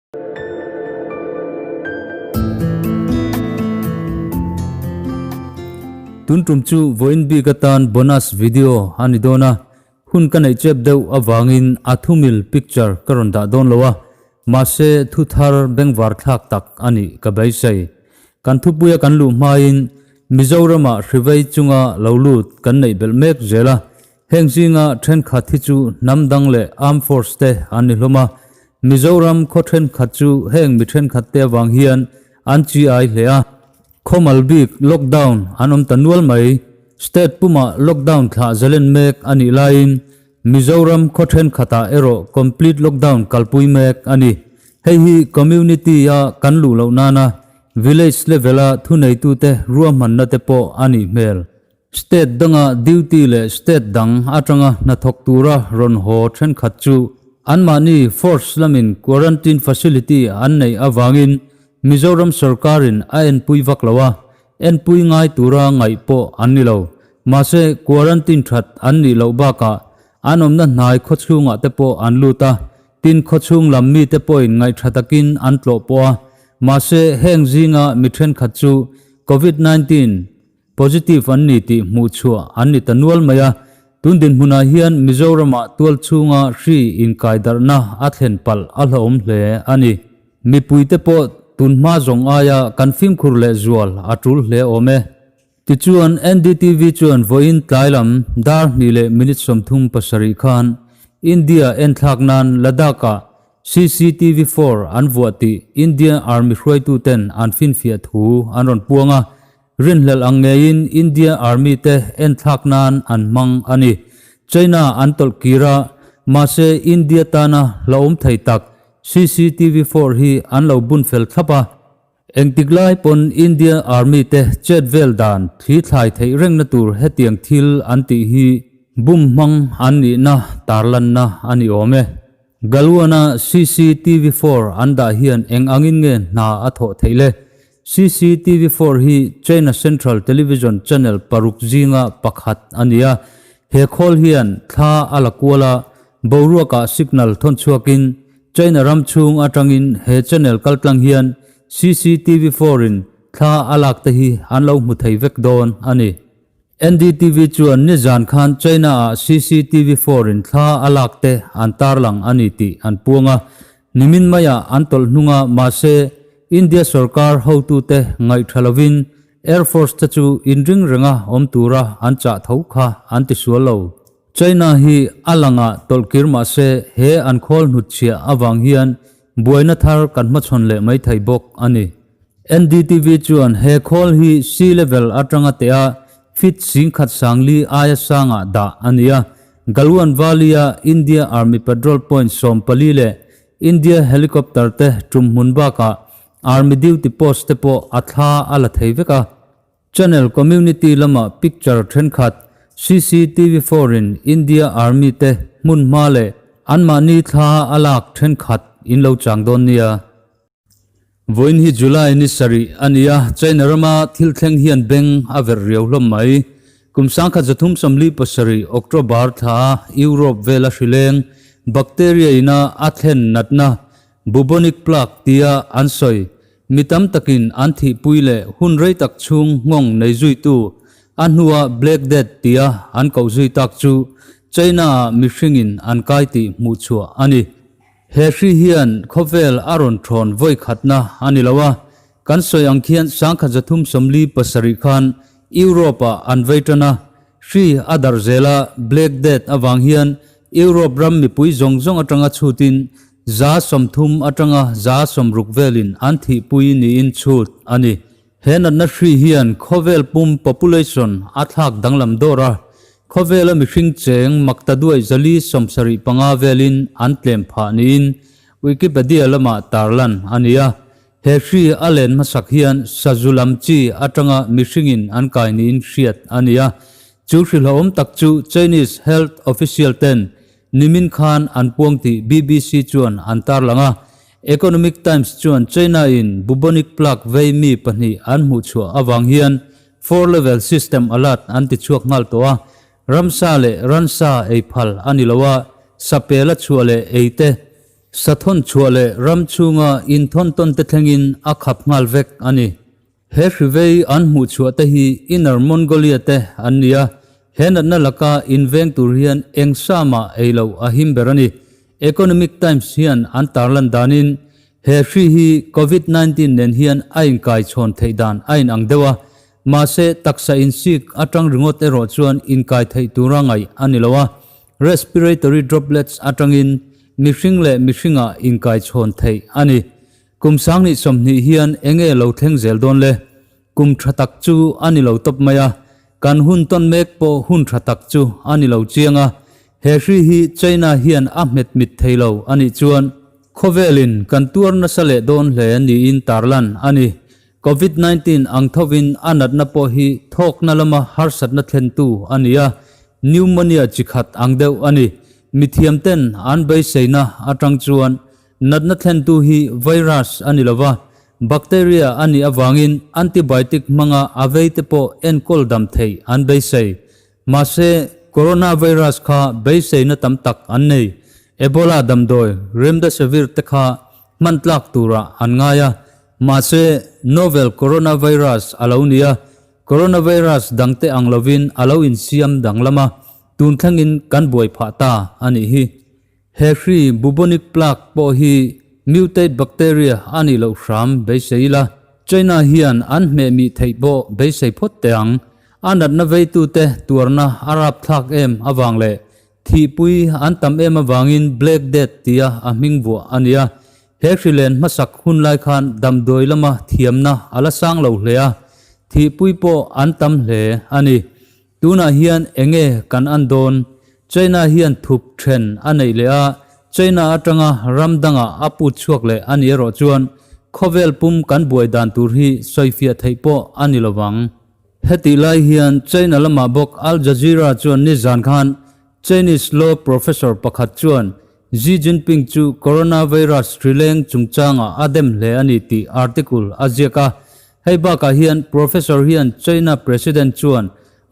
Tun tum chu vawiin bik atan bonus video a ni dawn a, hun ka neih chep deuh avangin a thumil picture ka rawn dah dawn lo a, mahse thu thar bengvar thlak tak a nih ka beisei. Kan thupuia kan luh hmain Mizoramah hrivei chunga lo lut kan neih belh mek zel a, Heng zinga thenkhat hi chu hnam dang leh Armed Force te an ni hlawm a, Mizoram khaw thenkhat chu heng mi thenkhat te avang hian an chi ai hle a, khawmal bik lockdown an awm ta nual mai. State pumah lockdown thlah zalen mek a nih laiin Mizoram khaw thenkhatah erawh complete lockdown kalpui mek a ni. Hei hi community a kan luh loh nana village level-a thuneitute ruahmanna te pawh a nih hmel. State danga duty leh state dang atanga hnathawk tura rawn haw thenkhat chu anmahni force lamin quarantine facility an neih avangin Mizoram sorkarin a enpui vak lo a, enpui ngai tura ngaih pawh an ni lo. Mahse, quarantine that an nih loh bakah an awmna hnai khawchhungah te pawh an lut a, tin khawchhung lam mite pawhin ngaihṭha takin an tlawh pawh a. Mahse, heng zinga mi thenkhat chu Covid 19, Positive an ni tih hmuh chhuah an ni ta nual mai a, tun dinhmunah hian Mizoramah tual chhunga hri inkaidarhna a thlen palh a hlauhawm hle a ni. Mipuite pawh tunhma zawng aia kan fimkhur leh zual a tul hle awm e. Tichuan, NDTV chuan vawiin tlai lam dar hnih leh minute 37 khan India enthlak nan Ladakh-ah CCTV 4 an vuah tih Indian Army hruaituten an finfiah thu an rawn puang a, Rinhlelh ang ngeiin India Army te enthlak nan an hmang a ni. China an tawlh kir a, mahse India tana hlauhawm thei tak CCTV 4 hi an lo bun fel thlap a. Engtik lai pawn India Army te chet vel dan thli thlai theih rengna tur hetiang thil an tih hi bum hmang an nihna tarlanna a ni awm e. Galwan-a CCTV 4 an dah hian eng angin nge hna a thawh theih le? CCTV 4 hi China Central Television channel paruk zinga pakhat a ni a, he khawl hian thla a la kual a, boruakah signal thawn chhuakin China ram chhung atangin he channel kaltlang hian CCTV 4 in thla a lak te hi an lo hmu thei vek dawn a ni. NDTV chuan nizan khan China-ah CCTV 4 in thla a lak te an tarlang a ni tih an puang a, Nimin maiah an tawlh hnung a, mahse, India sorkar hotute ngaihṭha lovin Air Force te chu inring renga awm tura an chah tho kha an ti sual lo. China hi a langah tawlh kir mahse he an khawl hnutchhiah avang hian buaina thar kan hmachhawn leh mai thei bawk a ni. NDTV chuan he khawl hi sea level atanga teh a feet 10,000 sangli aia sangah dah a ni a, Galwan Valley-a India Army Patrol Point 14 leh India Helicopter te tum hmun bakah Army Duty Post te pawh a thla a la thei vek a. Channel Community lama picture thenkhat CCTV 4 in India Army te hmun hma leh anmahni thla a lak thenkhat in lo chang dawn nia. Vawiin hi July ni sarih a ni a, China rama thil thleng hian beng a verh riau hlawm mai. Kum 1947 October thla Europe vela hrileng bacteria ina a thlen natna bubonic plague tia an sawi mi tam takin an thihpui leh hun rei tak chhung nghawng nei zuitu a hnua Black Death tia an koh zui tak chu China-ah mihringin an kai tih hmuhchhuah a ni. He hri hian khawvel a rawn thawn vawi khatna a ni lo a, kan sawi ang khian 1347 khan Europe-ah an vei tan a, hri a darh zel a, Black Death avang hian Europe ram mipui zawng zawng atanga chhutin 30% atanga 60% velin an thihpui niin chhut a ni. He natna hri hian khawvel pum population a thlak danglam dawr a, khawvela mihring cheng makta duai 475 velin an tlem phah niin Wikipedia lamah tarlan a ni a. He hri a len hmasak hian sazu lam chi atanga mihringin an kai niin hriat a ni a. Chu hri hlauhawm tak chu Chinese health official ten Nimin khan an puang tih BBC chuan an tarlang a, Economic Times chuan China-in bubonic plague vei mi pahnih an hmuhchhuah avang hian four level system alert an ti chhuak nghal tawh a, ramsa leh ransa ei phal a ni lo a, sapel a chhuah leh ei te. Sathawn chhuah leh ram chhunga inthawn tawn te thlengin a khap nghal vek a ni. He hrivei an hmuh chhuah te hi Inner Mongolia te an ni a, he natna laka inveng tur hian eng sa mah ei loh a him ber a ni. Economic Times hian an tarlan danin he hri hi Covid 19 nen hian a inkai chhawn theih dan a inang deuh a, mahse taksa insik atang ringawt erawh chuan inkai theih tura ngaih a ni lo a, respiratory droplets atangin mihring leh mihringah inkai chhawn theih a ni. Kum 2020 hian enge lo thleng zel dawn le? Kum tha tak chu a ni lo tawp mai a, kan hun tawn mek pawh hun tha tak chu a ni lo chiang a, he hri hi China hian a hmet mit thei lo a nih chuan khawvelin kan tuar nasa leh dawn hle niin tarlan a ni. Covid 19 ang thovin a natna pawh hi thawkna lama harsatna thlentu a ni a, pneumonia chi khat ang deuh a ni. Mithiamten an beiseina atang chuan Natna thlentu hi virus a ni lova, bacteria a nih avangin antibiotic hmanga a vei te pawh enkawl dam theih an beisei. Mahse, coronavirus kha beiseina tam tak an nei. Ebola damdawi Remdesivir te kha hman tlak turah an ngai a, mahse novel coronavirus a lo ni a, coronavirus dangte ang lovin a lo insiam danglam a, tun thlengin kan buai phah ta a nih hi. He hri bubonic plague pawh hi mutate bacteria a nih loh hram beisei ila, China hian an hmehmih theih pawh beisei phawt teh ang. A natna veitute tuarna a rapthlak em avang leh thihpui an tam em avangin Black Death tia a hming vuah a ni a. He hri len hmasak hun lai khan damdawi lama thiamna a la sang lo hle a, thihpui pawh an tam hle a ni. Tunah hian enge kan an dawn? China hian thup then a neih leh a, China atanga ram dangah a put chhuak leh a ni erawh chuan khawvel pum kan buai dan tur hi sawifiah theih pawh a ni lovang. Hetih lai hian China lamah bawk Al Jazeera chuan nizan khan Chinese law professor pakhat chuan Xi Jinping chu coronavirus hrileng chungchangah a dem hle a ni tih article a ziak a, Hei bakah hian Professor hian China President chuan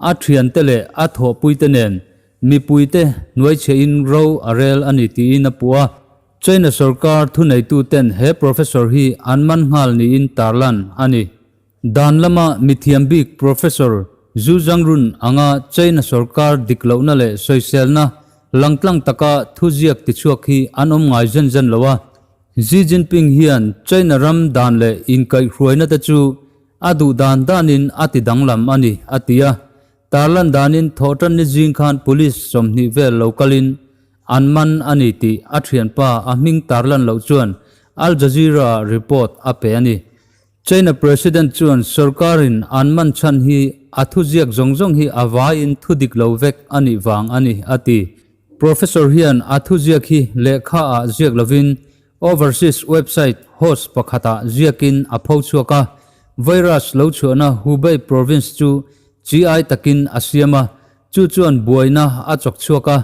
a thiante leh a thawhpuite nen mipuite hnuaichhiahin ro a rel a ni tiin a puh a. China sorkar thuneituten he Professor hi an man nghal niin tarlan a ni. Dan lama mithiam bik Professor Zhu Zhangrun anga China sorkar dik lohna leh sawiselna langtlang taka thuziak tichhuak hi an awm ngai zen zen lo a. Xi Jinping hian China ram dan leh inkaihhruaina te chu a duh dan danin a ti danglam a ni, a ti a. Tarlan danin thawhtanni zing khan police 20 vel lo kalin an man a ni tih a thianpa a hming tarlan loh chuan Al Jazeera report a pe a ni. China President chuan sorkarin an man chhan hi a thuziak zawng zawng hi a vaiin thu dik lo vek a nih vang a ni, a ti. Professor hian a thuziak hi lehkha ah ziak lovin overseas website host pakhatah ziakin a pho chhuak a, virus lo chhuahna Hubei province chu chi ai takin a siam a, chu chuan buaina a chawk chhuak a,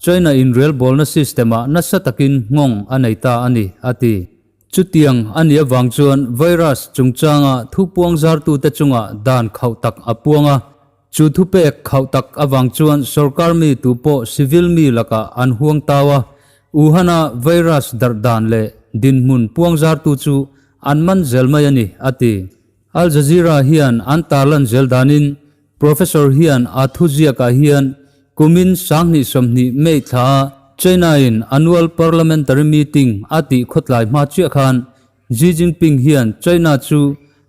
China inrelbawlna system ah nasa takin nghawng a nei ta a ni, a ti. Chutiang a nih avang chuan virus chungchanga thu puang zartute chungah dan khauh tak a puang a. Chu thupek khauh tak avang chuan sorkar mi tu pawh civil mi lakah an huang tau a. Wuhan-a virus darh dan leh dinhmun puang zartu chu an man zel mai a ni, a ti. Al Jazeera hian an tarlan zel danin Professor hian a thuziakah hian kumin 2020 May thla China-in annual parliamentary meeting a tih khawtlai hma chiah khan Xi Jinping hian China chu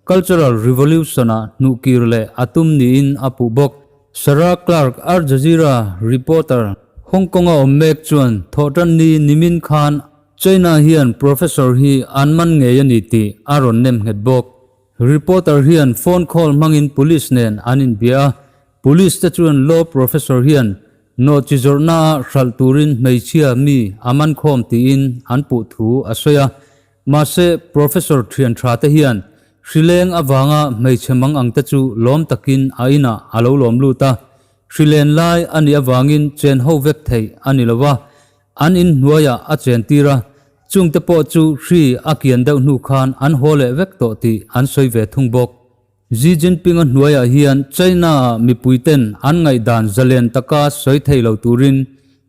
Cultural Revolution-ah hnuhkir leh a tum niin a puh bawk. Sarah Clarke, Al Jazeera reporter, Hong Kong-a awm mek chuan thawhtanni nimin khan China hian Professor hi an man ngei a ni tih a rawn nem nghet bawk. Reporter hian phone call hmangin police nen an inbia a, police te chuan law professor hian nawhchi zawrhna ah hralh turin hmeichhia mi a man khawm tiin an puh thu a sawi a. Mahse, professor thian tha te hian hrileng avanga hmeichhe mang ang te chu lawm takin a inah a lo lawm lut a, hrilen lai a nih avangin chen ho vek theih a ni lo a, An in hnuaiah a chen tir a, chungte pawh chu hri a kian deuh hnu khan an haw leh vek tawh tih an sawi ve thung bawk. Xi Jinping-a hnuaiah hian China-ah mipuiten an ngaihdan zalen taka sawi thei lo turin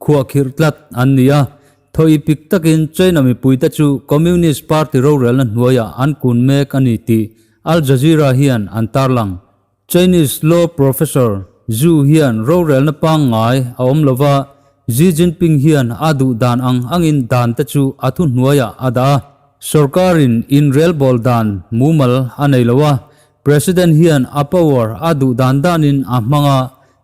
khuahkhirh tlat an ni a. Thaw ipik takin China mipuite chu Communist Party rorelna hnuaiah an kun mek a ni tih Al Jazeera hian an tarlang. Chinese law professor Zhu hian rorelna pangngai a awm lova, Xi Jinping hian a duh dan ang angin dan te chu a thuhnuaiah a dah a. Sorkarin inrelbawl dan mumal a nei lo a, President hian a power a duh dan danin a hmang a,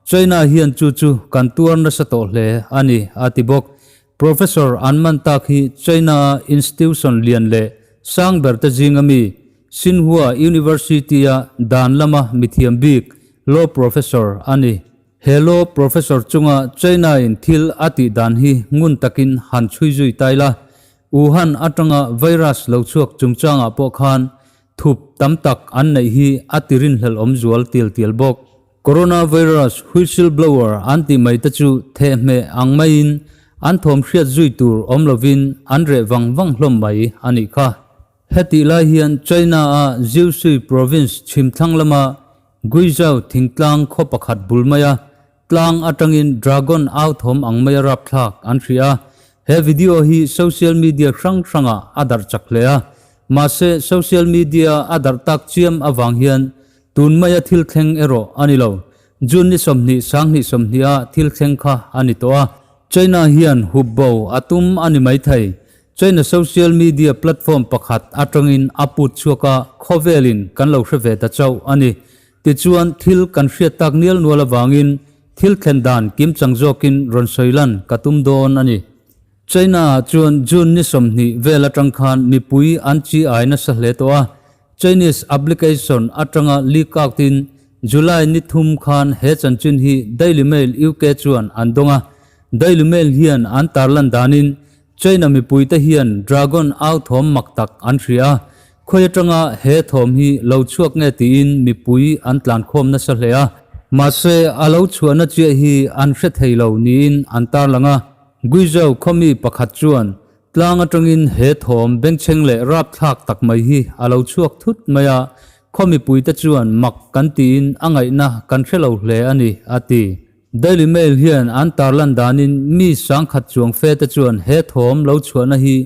China hian chu chu kan tuar nasa tawh hle a ni, a ti bawk. Professor an man tak hi China-a institution lian leh sang ber te zinga mi, Tsinghua University-a dan lama mithiam bik law professor a ni. He law professor chunga China-in thil a tih dan hi ngun takin han chhui zui tai la, Wuhan atanga virus lo chhuak chungchangah pawh khan thup tam tak an neih hi a ti rinhlelh awm zual tial tial bawk. Coronavirus whistleblower an tih mai te chu thehmeh ang maiin an thawm hriat zui tur awm lovin an reh vang vang hlawm mai a nih kha. Hetih lai hian China-a Jiangsu province chhimthlang lama Guizhou thingtlang khaw pakhat bul maia Tlang atangin dragon au thawm ang maia rapthlak an hria a, he video hi social media hrang hrangah a darh chak hle a. Mahse, social media a darh tak chiam avang hian tun maia thil thleng erawh a ni lo. June ni 20 20 20 a thil thleng kha a ni tawh a. China hian hup bo a tum a ni maithei. China social media platform pakhat atangin a put chhuak a, khawvelin kan lo hre ve ta chauh a ni. Tichuan, thil kan hriat tak nial nual avangin thil thlen dan kimchang zawkin rawn sawi lan ka tum dawn a ni. China-ah chuan June ni 20 vel atang khan mipui an chi ai nasa hle tawh a, Chinese application atanga leak out-in July ni thum khan he chanchin hi Daily Mail UK chuan an dawng a. Daily Mail hian an tarlan danin China mipuite hian dragon au thawm mak tak an hria a, khawi atanga he thawm hi lo chhuak nge tiin mipui an tlankhawm nasa hle a. Mahse, a lo chhuahna chiah hi an hre thei lo niin an tarlang a. Guizhou khawmi pakhat chuan tlang atangin he thawm bengchheng leh rapthlak tak mai hi a lo chhuak thut mai a, khaw mipuite chuan mak kan tiin a ngaihna kan hre lo hle a ni, a ti. Daily Mail hian an tarlan danin mi sangkhat chuang fe te chuan he thawm lo chhuahna hi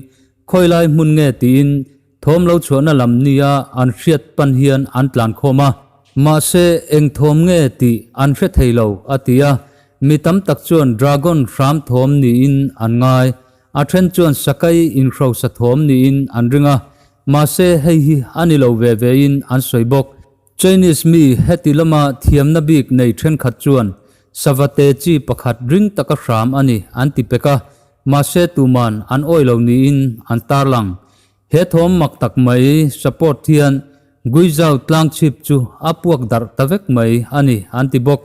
khawilai hmun nge tiin thawm lo chhuahna lam nia an hriat pan hian an tlankhawm a. Mahse eng thawm nge tih an hre thei lo, a ti a. Mi tam tak chuan dragon hram thawm niin an ngai. A then chuan sakai inhrosa thawm niin an ring a. Mahse hei hi a ni lo ve vein an sawi bawk. Chinese mi heti lama thiamna bik nei thenkhat chuan savate chi pakhat ring taka hram a ni an ti pek a, mahse tuman an awi lo niin an tarlang. He thawm mak tak mai support hian Guizhou tlangchhip chu a puak darh ta vek mai a ni an ti bawk.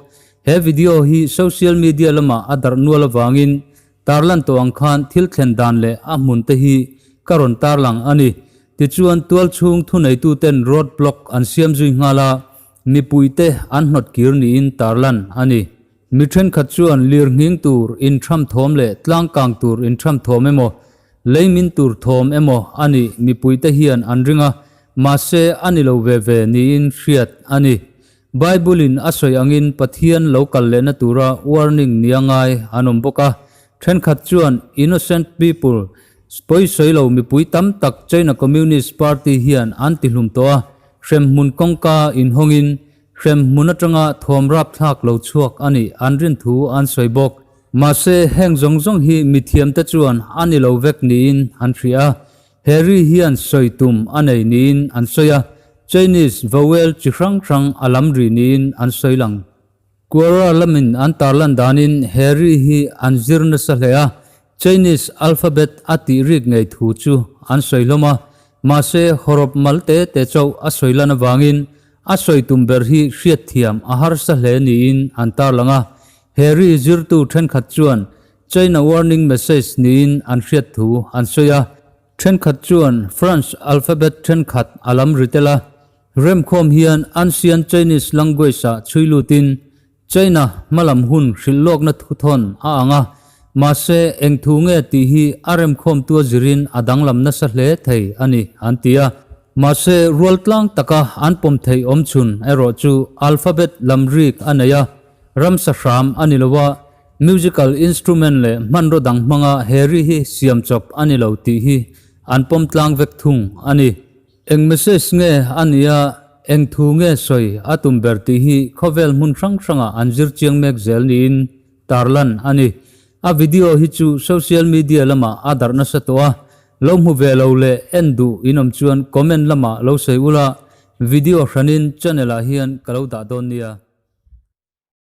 He video hi social media lamah a darh nual avangin Tarlan tawh ang khan thil thlen dan leh a hmun te hi ka rawn tarlang a ni. Tichuan tualchhung thuneituten road block an siam zui nghal a, mipuite an hnawt kir niin tarlan a ni. Mi thenkhat chuan lir nghing tur inthram thawm leh tlangkang tur inthram thawm emaw, leimin tur thawm emaw a nih mipuite hian an ring a, mahse a ni lo ve ve niin hriat a ni. Bible-in a sawi angin Pathian lo kal lehna tura warning nia ngai an awm bawk a. Thenkhat chuan innocent people, pawisawi lo mipui tam tak China Communist Party hian an tihlum tawh a, hremhmun kawngka inhawngin hremhmun atanga thawm rapthlak lo chhuak a nih an rin thu an sawi bawk. Mahse, heng zawng zawng hi mithiamte chuan a ni lo vek niin an hria a. Harry hian sawi tum a nei niin an sawi a, Chinese vowel chi hrang hrang a lam ri niin an sawi lang. Quora lamin an tarlan danin Harry hi an zir nasa hle a, Chinese alphabet a tih rik ngei thu chu an sawi hlawm a, mahse hawrawp mal te te chauh a sawi lan avangin a sawi tum ber hi hriatthiam a harsa hle niin an tarlang a. Harry zirtu thenkhat chuan China warning message niin an hriat thu an sawi a, thenkhat chuan French alphabet thenkhat a lam ri tel a, remkhawm hian Ancient Chinese language-ah chhui lutin China hmalam hun hrilh lawkna thuthawn a ang a, mahse eng thu nge tih hi a remkhawmtu a zirin a danglam nasa hle thei a ni an ti a. Mahse rual tlang taka an pawm theih awmchhun erawh chu alphabet lam rik a nei a, ramsa hram a ni lo a. Musical instrument leh hmanraw dang hmanga he ri hi siam chawp a ni lo tih hi an pawm tlang vek thung a ni. Eng message nge a nia, eng thu nge sawi a tum ber tih hi khawvel hmun hrang hrangah an zir chiang mek zel niin tarlan a ni. A video hi chu social media lamah a darh nasa tawh a, lo hmu ve lo leh en duh in awm chuan comment lamah lo sawi ula, video hranin channel ah hian ka lo dah dawn nia.